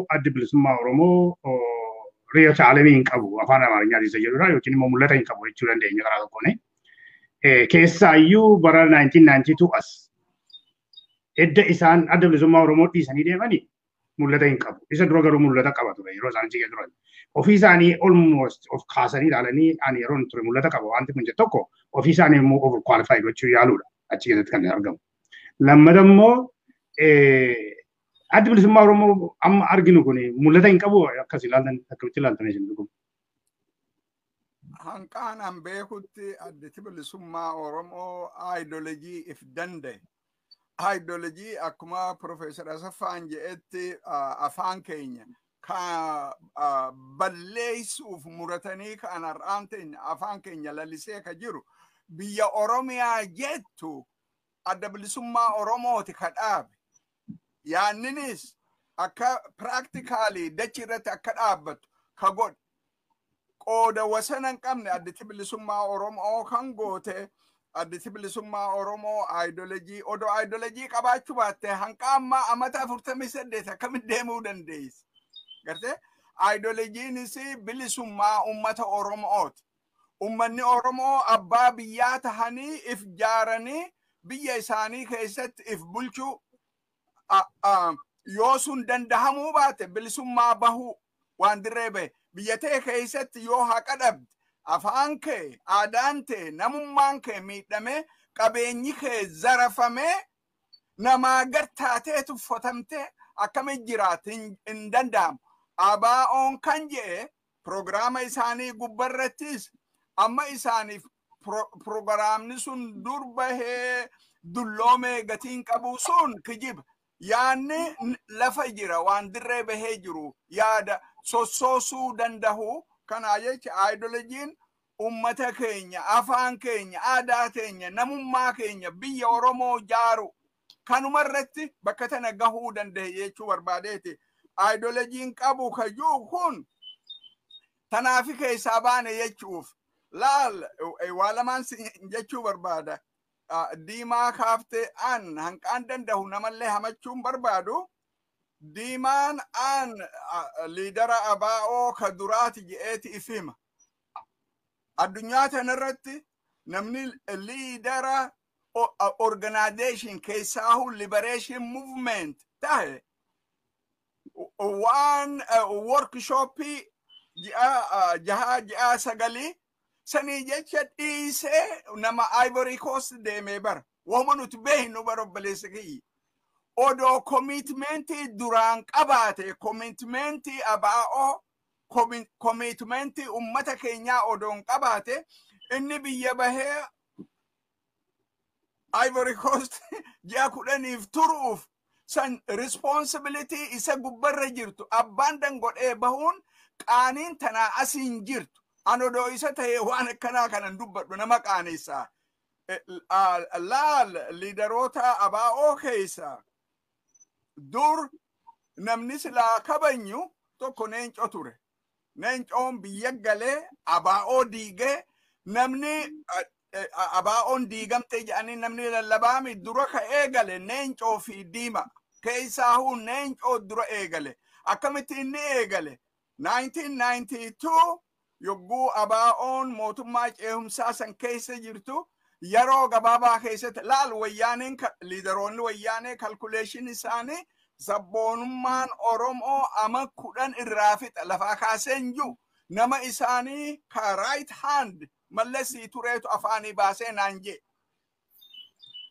Addi Bilisummaa Oromoo riyoota alamii hin qabu, afaan Amaarinyaatiin isa jedhudha, yookiin immoo mul'ata hin qabu jechuu dandeenya karaa tokkoon. Keessaayyuu bara 1992 as edda isaan Adda Bilisummaa Oromoo dhiisanii deemanii mul'ata hin qabu. Isa dura garuu mul'ata qaba ture yeroo isaan achi turan. Ofii isaanii almost of kaasanii ilaalanii, ani yeroo ture mul'ata qaba wanti kun jedhu tokko, ofii isaanii immoo over qualify gochuu yaaluudha achi keessatti kan argamu. Lammata immoo Addi Bilisummaa Oromoo amma arginu kun mul'ata hin qabu akkas ilaaltan, akkamitti ilaaltan isin dhuguma? Hanqaan an beekutti Addi Bilisummaa Oromoo ideology if danda'e. Ideology akkuma Profeesar Asaffaan jedhetti afaan keenya ka balleessuuf muratanii kan har'aan teenya afaan keenya lalisee ka jiru biyya Oromiyaa jettu Adda Bilisummaa Oromooti ka dhaabe. Yaanninis akka practically dachi irratti akka dhaabbattu ka godhe. Qooda wasana hin qabne Additi Bilisummaa Oromoo kan goote. Additi Bilisummaa Oromoo ideology odoo ideology qabaachuu baatte hanqa ammaa amata 48 akkamitti deemuu dandeessi? Gartee, ideologyiinis bilisummaa ummata Oromooti. Ummanni Oromoo abbaa biyyaa tahanii if jaaranii biyya isaanii keessatti if bulchuu, yoo sun dandahamuu baate bilisummaa bahuu waan dirree bahe. Biyya ta'e keessatti yoo haqa dhabde, afaan kee, aadaan tee, namummaan kee miidhamee, qabeenyi kee zarafamee, namaa gad taatee tuffatamtee akkamitti jiraate? Hin danda'amu. ABO'n kan jedhe piroogiraama isaanii gubbarrattis amma isaaniif piroogiraamni sun dur bahee dulloomee gatiin qabu sun kijiba. Yaanni lafa jira, waan dirree bahee jiru, yaada sossoosuu danda'u. Kanaa jecha ideologyiin ummata keenya, afaan keenya, aadaa keenya, namummaa keenya, biyya Oromoo jaaru kanuma irratti bakka tana gahuu danda'e jechuu barbaadeeti. Ideologyiin qabu kajuu kun tanaafi keessaa baane jechuuf. Laal, waa lamaan jechuu barbaada. Diimaa kaaftee, an hanqaan danda'u namallee hamachuun barbaadu. Diimaan an leader ABO ka duraati je'eeti if hima. Addunyaa tanarratti namni leader organization, keessaahu liberation movement tahe, waan workshopii ji'a 6, ji'a 9 sanii jecha dhiisee nama Ivory Coast deemee bara. Wahuma nuti beeknu bara, obboleessa kiyya. Odoo commitmentii duraan qabaate, commitmentii ABO, commitmentii ummata keenyaa odoon qabaate, inni biyya bahee Ivory Coast ji'a 10f turuuf san responsibility isa gubbarra jirtu abbaan dangodhee bahuun qaaniin tanaa asiin jirtu. An odoo isa ta'e waan akkanaa kanan dubbadhu nama qaaneessaa. Laal, leaderoota ABO keessa dur namni silaa kabanyu tokko Neencoo ture. Neencoon biyya galee ABO diigee, namni ABO'n diigamte jedhanii namni lallabaami dura ka eegale Neencoo fi Diima. Keessaahuu Neencoo dura eegale. Akkamitti inni eegale? 1992 yogguu ABO'n mootummaa ceehumsaa san keessa jirtu, yeroo gabaabaa keessatti, laal, Wayyaaneen, leaderoonni Wayyaanee calculation isaanii sabboonummaan Oromoo ama 10 irraa fixa lafaa kaaseen jiru, nama isaanii ka right hand Mallasii tureetu afaanii baasee naan jee.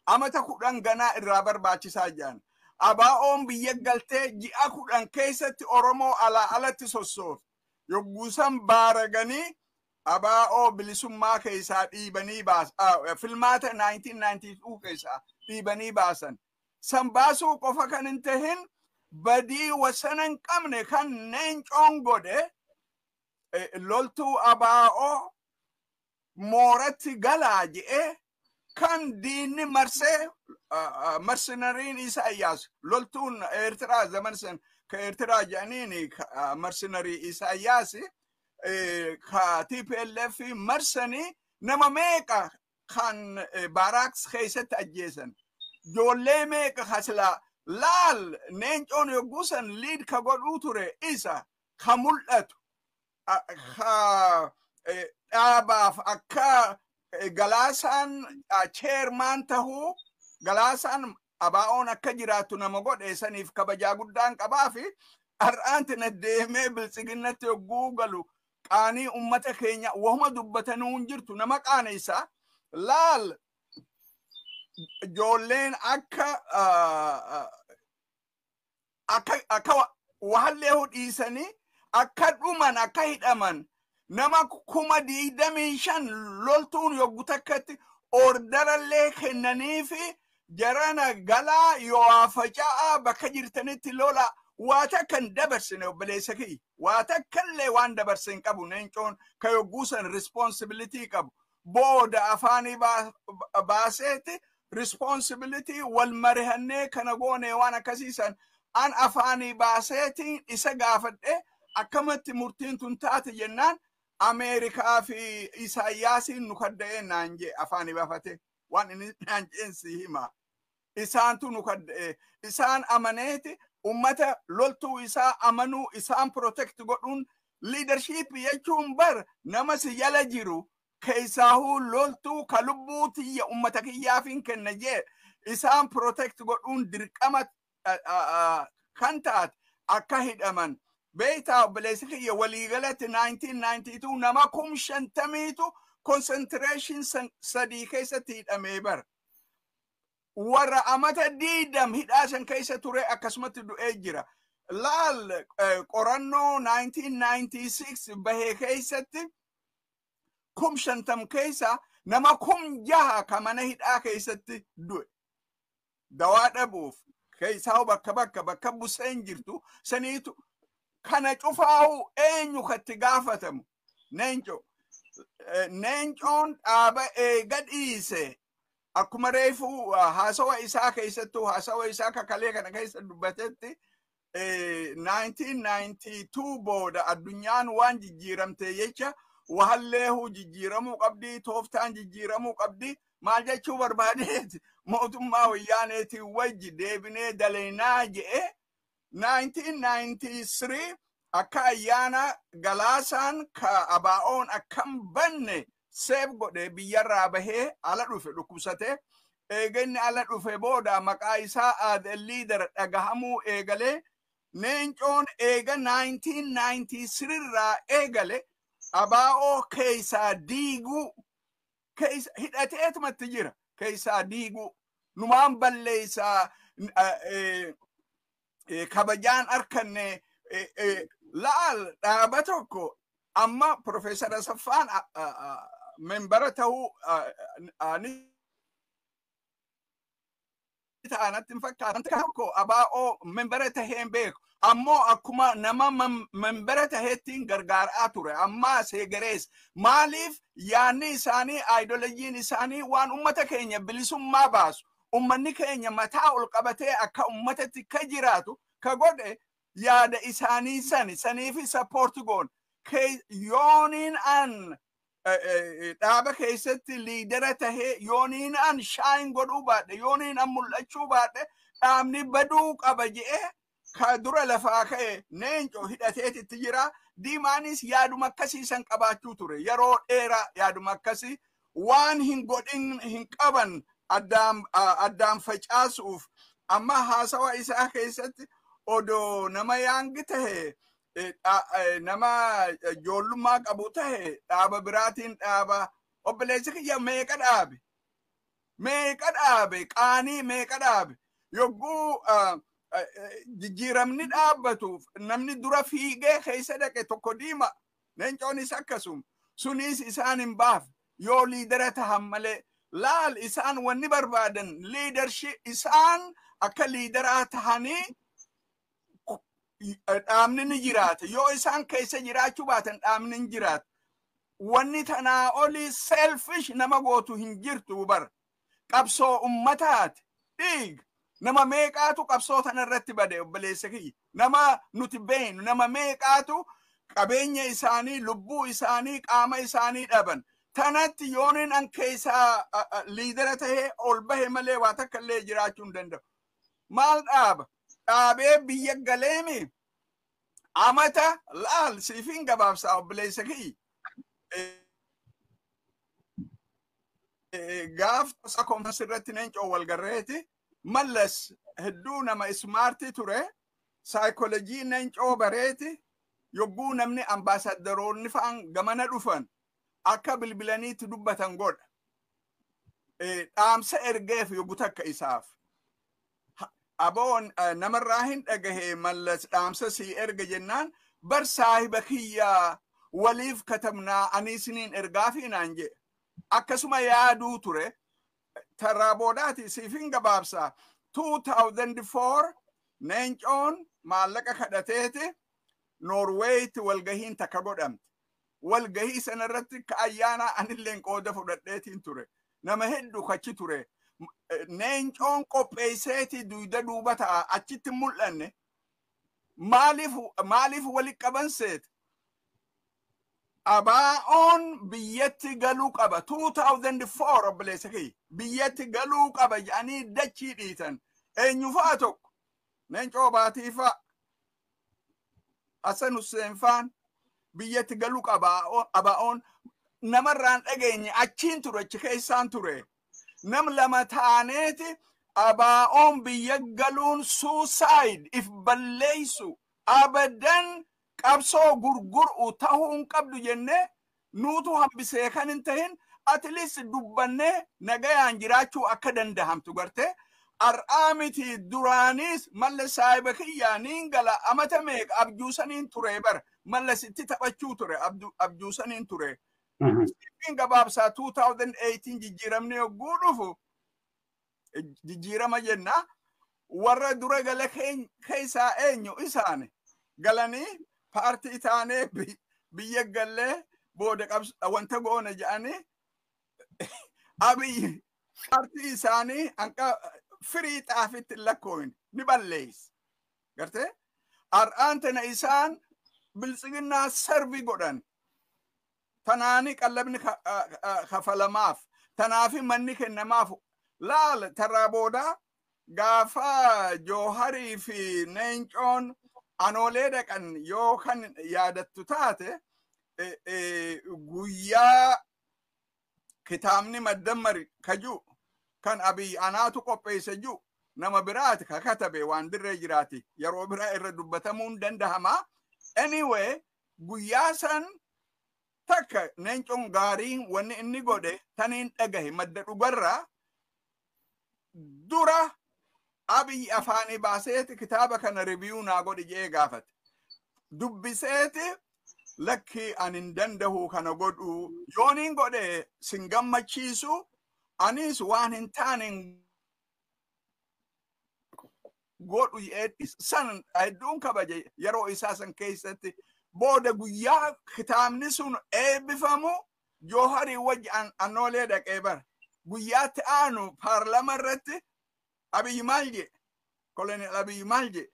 Amata 10 ganaa irraa barbaachisaa jiran. ABO'n biyya galtee ji'a 10 keessatti Oromoo alaa alatti sossoof. Yogguusan baaraganii ABO bilisummaa keessaa dhiibanii baasan. Filmaata 1992 keessaa dhiibanii baasan. San baasuu qofa kan hin tahin, badii wasana hin qabne kan Neencoon godhe, loltuu ABO mooratti galaa je'ee kan diinni marsee, mercenaryiin Isaayyaas, loltuun Eertiraa zaman san ka Eertiraa jedhaniin mercenary Isaayyaas ka TPLF marsanii nama meeqa kan barracks keessatti ajjeesan, ijoollee meeqa ka sila Laal, Neencoon yogguu san lead ka godhuu ture, isa ka mul'atu ka dhaabaaf akka Galaasaan chairman tahuu, Galaasaan ABO'n akka jiraattu nama godhe. Saniif kabajaa guddaan qabaa fi har'aanti na deemee Biltsiginnatti yogguu galu qaanii ummata keenya wahuma dubbatanuu hin jirtu, nama qaaneessa. Laal, ijoolleen akka wahallee dhiisanii akka dhuman, akka hidhaman, nama 25,000 loltuun yoggu takkatti orderallee kennanii fi jarana galaa yoo faca'aa bakka jirtanitti lola, waa takka hin dabarsine. Obboleessa kiyya, waa takkallee waan dabarse hin qabu Neencoon. Ka yogguu san responsibility qabu booda afaanii baaseeti responsibility wal marihannee kana goone. Waan akkasiisan an afaanii baaseetiin isa gaafadhe, akkamatti murtiin tun taate jennaan, Ameerikaa fi Isaayyaasiin nu kadda'ee naan jee. Afaanii baafate waan inni naan jeen si hima. Isaantu nu kadda'e. Isaan amaneeti ummata loltuu isaa amanuu, isaan protect godhuun leadership jechuun bar nama si jala jiru keessaahuu loltuu ka lubbuu tiyya ummata kiyyaafin kenna jee isaan protect godhuun dirqama kan taate akka hidhaman. Beeytaa obboleessi kiyya, waliigalatti 1992 nama 50,000tu concentration sadii keessatti hidhamee bara. Warra amata 20 hidhaa san keessa ture akkasumatti du'ee jira. Laal, qorannoo 1996 bahee keessatti 50,000 keessa nama 6,000 ka mana hidhaa keessatti du'e. Dawaa dhabuuf keessaa bakka buseen jirtu saniitu kana cufaahu. Eenyu katti gaafatamu? Neenco. Neencoon dhaaba eega dhiise, akkuma reefu haasawa isaa keessattuu, haasawa isaa kakalee kana keessa dubbatetti, 1992 booda addunyaan waan jijjiiramte jecha wahalleehu jijjiiramuu qabdi, tooftaan jijjiiramuu qabdi. Maal jechuu barbaadeeti? Mootummaa Wayyaaneetiin wajji deebinee dalaynaa je'e. 1993 akka ayyaana Galaasaan ka ABO'n akkam banne seef godhe biyyarraa bahee ala dhufe dhukkubsate. Eeganni ala dhufe booda maqaa isaa as a leader dhagahamuu eegalee. Neencoon eega 1993 irraa eegale ABO keessaa diiguu hidhateetumatti jira. Keessaa diiguu numaan balleessaa, kabajaan arkanne. Laal, dhaaba tokko amma Profeesar Asaffaan membera ta'uu ni ta'anatti hin fakkaatan. Tokko ABO membera tahee hin beeku, ammoo akkuma nama membera taheettiin gargaaraa ture. Ammaa seegarees maaliif yaanni isaanii, ideologyn isaanii waan ummata keenya bilisummaa baasu, ummanni keenya mataa ol qabatee akka ummatatti ka jiraatu ka godhe yaada isaanii sani. Saniifi support goon. Yooniin an dhaaba keessatti leadera tahee, yooniin an shine godhuu baadhe, yooniin an mul'achuu baadhe, dhaabni baduu qaba je'ee ka dura lafaa ka'e Neencoo hidhateetitti jira. Diimaanis yaaduma akkasii san qabaachuu ture. Yeroo dheeraa yaaduma akkasii waan hin godhin hin qaban addaan facaasuuf. Amma haasawa isaa keessatti odoo nama young tahe, nama ijoollummaa qabu tahe, dhaaba biraatiin dhaaba. Obboleessi kiyya, meeqa dhaabe, meeqa dhaabe, qaanii meeqa dhaabe? Yogguu jijjiiramni dhaabbatuuf namni dura fiigee keessa dhaqe tokko Diima. Leencoonis akkasuma. Sunis isaan hin baaf yoo leadera tahan malee. Laal, isaan wanni barbaadan leadership, isaan akka leaderaa tahanii dhaabni ni jiraata. Yoo isaan keessa jiraachuu baatan dhaabni hin jiraatu. Wanni tanaa olii selfish nama gootu hin jirtu bara. Qabsoo ummataati. Dhiig nama meeqaatu qabsoo tana irratti bade, obboleessa kiyya? Nama nuti beeynu nama meeqaatu qabeenya isaanii, lubbuu isaanii, qaama isaanii dhaban? Tanatti yooniin an keessaa leadera tahee ol bahe malee waa takka illee jiraachuu hin danda'u. Maal dhaaba? Dhaabee biyya galeemi. Amata laal siifin gabaabsaa obboleessa kiyya. Gaaf konfiraansii irratti Leencoo wal garreeti. Mallas hedduu nama ismaartii ture. Saayikoolojii Leencoo bareeti. Yogguu namni ambaasaadaroonni fa'aan gamana dhufan akka bilbilaniitti dubbatan godha. Dhaamsa ergeef yogguu takka isaaf. Aboon namarraa hin dhagahe Mallas dhaamsa sii erga jennaan bar saahiba kiyyaa waliif katabnaa ani isiniin ergaafi naan jedhe. Akkasuma yaaduu ture. Tarraa boodaati siifin gabaabsaa. 2004 Leencoon maallaqa kadhateeti Noorweeyitti walgahiin takka godhamte. Walgahii sanarratti ka ayyaanaa anilleen qooda fudhadheetiin ture. Nama hedduu kachi ture. Leencoon qopheesseeti duyda duuba ta'a achitti mul'anne. Maaliif walitti qaban seete? ABO'n biyyatti galuu qaba. 2004 obboleessa kiyya. Biyyatti galuu qaba jedhanii dachii dhiitan. Eenyu fa'a tokko? Leencoo Baatii fa'a. Hassan Hussein fa'aan biyyatti galuu qaba ABO'n namarraan dhageenye achiin ture, achi keessaan ture. Nam lama taaneeti ABO'n biyya galuun suicide if balleessu abadan qabsoo gurgur'u tahuu hin qabdu jennee nuutu hambisee kan hin tahin, at least dubbannee nagayaan jiraachuu akka dandahamtu garte. Har'aa miti, duraanis Mallas saahiba kiyyaa niin gala amata meeqa abjuusaniin ture bara Mallas itti taphachuu ture abjuusaniin ture. Siin gabaabsaa, 2018 jijjiiramni yogguu dhufu, jijjiirama jenna, warra dura gala keessaa eenyu isaani galanii paartii taanee biyya gallee booda wanta goona jedhanii Abiyyi paartii isaanii hanqa firii xaafitti hin lakkooyin ni balleeyse. Gartee? Har'aan tana isaan Biltsiginnaa serve godhan. Tanaani qallabni kafalamaaf. Tanaafi manni kennamaaf. Laal, tarraa boodaa gaafa Jooharii fi Leencoon anoolee dhaqan yoo kan yaadattu taate, guyyaa kitaabni Maddammari kaju kan Abiy anaatu qopheesse ju nama biraati ka katabe waan dirree jiraati, yeroo biraa irra dubbatamuun dandahama. Anyway, guyyaa san takka Leencoon gaariin wanni inni godhe taniin dhagahe madda dhugarraa dura Abiy afaanii baaseeti kitaaba kana review naa godhi jee gaafate. Dubbiseeti lakki ani hin dandahu kana godhu, yooniin godhe sin gammachiisu, anis waan hin taane godhu san hedduun kabaje yeroo isaa san keessatti. Booda guyyaa kitaabni sun eebbifamu Jooharii wajji annoolee dhaqee bara. Guyyaatti aanu paarlama irratti Abiyyi maal jedhe? Kolonel Abiyyi maal jedhe?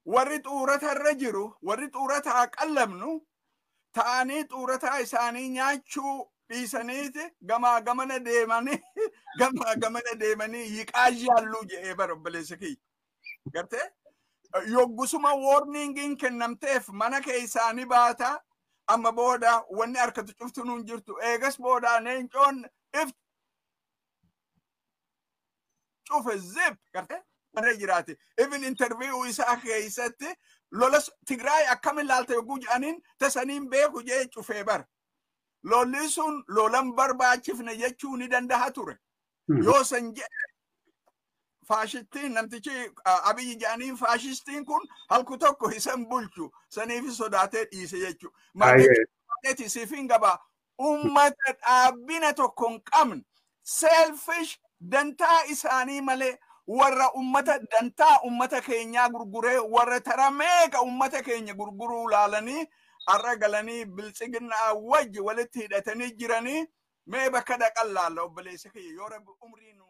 Warri xuurata irra jiru, warri xuurataa qallamnu ta'anii xuurataa isaanii nyaachuu dhiisaniiti gamaa gamana deemanii gamaa gamana deemanii yiqaa yaalluu jedhee bara, obboleessa kiyya. Gartee? Yoggusuma warningiin kennamteef mana keessaanii baata, amma booda wanni harkatu cuftu nuun jirtu. Eegas booda Leencoon if cufe zip, gartee? Mana jiraate. Even interview isaa keessatti lola Tigraay akkamin laalta yogguu jedhaniin tasaniin beeku jee cufee bara. Lolli sun lolan barbaachifne jechuu ni danda'a ture. Yoo san jedhe faashittiin namtichi Abiyyi jedhaniin faashistiin kun halku tokko isan bulchu, saniif sodaatee dhiise jechuudha. Maal siifin gabaa ummata dhaabbina tokko hin qabne, selfish, dantaa isaanii malee warra ummata dantaa ummata keenyaa gurguree, warra tara meeqa ummata keenya gurguruu laalanii har'a galanii Biltsiginnaa wajji walitti hidhatanii jiranii mee bakka dhaqan laalla, obboleessa kiyya, yoo Rabbi umrii nu